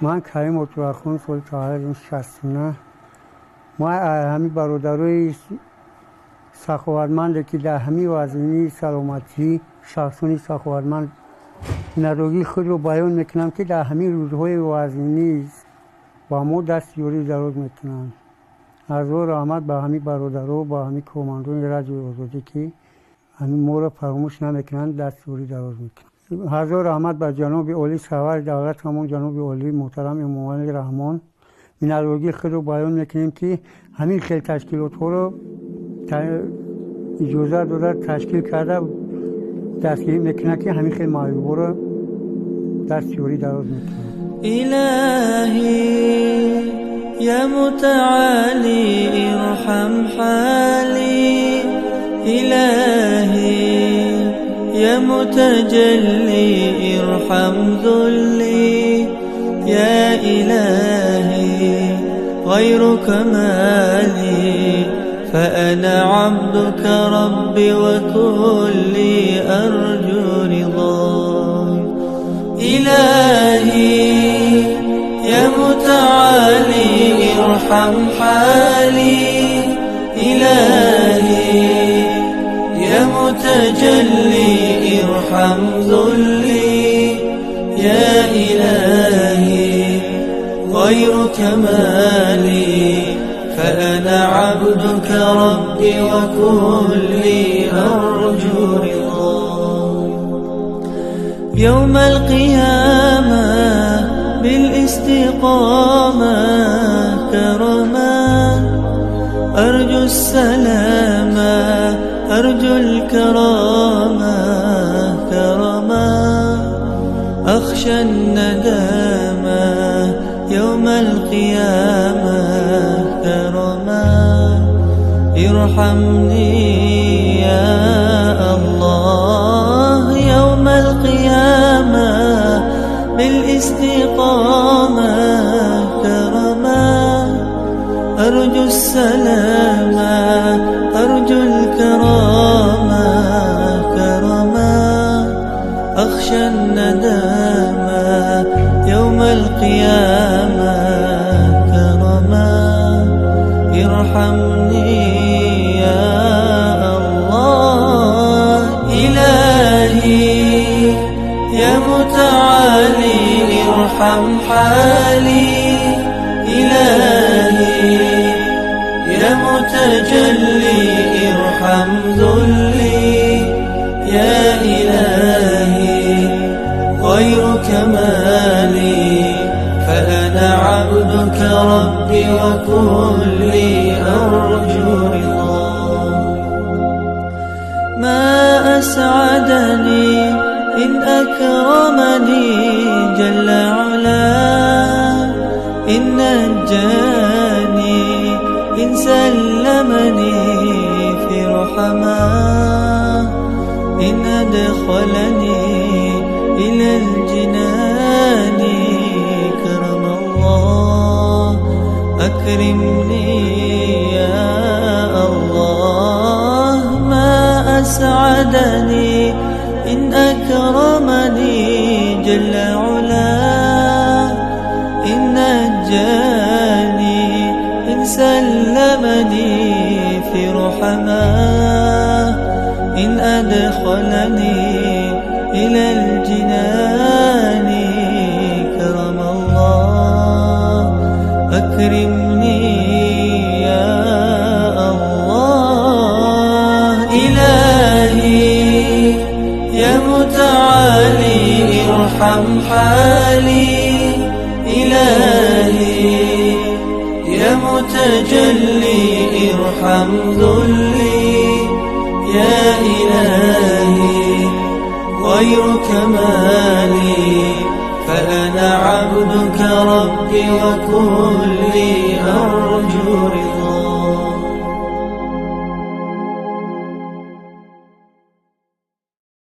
Ман Каримов Турахун, соли таваллудам 69. Ма ҳамин бародарои саховатманде, ки дар ҳамин вазъини саломатӣ, шахсони саховатманд, миннатдории худро баён мекунам, ки дар ҳамин рӯзҳои вазъинӣ ба мо даст ёрӣ дароз мекунанд. Ҳазор раҳмат ба ҳамин бародаро, ба ҳамин кормандони Радиои Озодӣ, ки ҳамин моро фаромӯш намекунанд, даст ёрӣ дароз мекунанд. Ҳазор раҳмат ба ҷаноби олӣ, сарвари давлатамон, ҷаноби олӣ муҳтарам Эмомалӣ Раҳмон. Миннатдории худро баён мекунем, ки ҳамин хел ташкилотҳоро иҷоза дода, ташкил карда, дастгирӣ мекунад, ки ҳамин хел маъюборо даст ёрӣ дароз мекунанд. إلهي يا متعالي ارحم حالي، إلهي يا متجلي ارحم ذلي، يا إلهي غيرك مالي، فأنا عبدك ربي وكلي أرجو رضاك. إلهي يا متعالي ارحم حالي، إلهي يا متجلي ارحم ذلي، يا إلهي غيرك مالي، فأنا عبدك ربي وكلي أرجو رضاك. يوم القيامة بالاستقامة كرما، أرجو السلامة أرجو الكرامة كرما، أخشى الندامة يوم القيامة كرما، ارحمني يا الله يوم القيامة بالاستقامة كرما، أرجو السلامة أرجو الكرامة كرما، أخشى الندامة يوم القيامة كرما، ارحمني يا الله. إلهي يا متعالي ارحم حالي، إلهي يا متجلي ارحم ذلي، يا إلهي غيرك مالي، فأنا عبدك ربي وكلي أرجو رضاك. ما أسعدني إن أكرمني جل علاه، إن نجاني إن سلمني في رحماه، إن أدخلني إلى الجنان كرم الله، أكرمني يا الله. ما أسعدني إن أكرمني جل علاه، إن نجاني إن سلمني في رحماه، إن أدخلني إلى الجنان كرم الله، أكرمني يا الله. إلهي يا متعالي ارحم حالي، إلهي يا متجلي ارحم ذلي، يا إلهي غيرك مالي، فأنا عبدك ربي وكلي أرجو رضاك.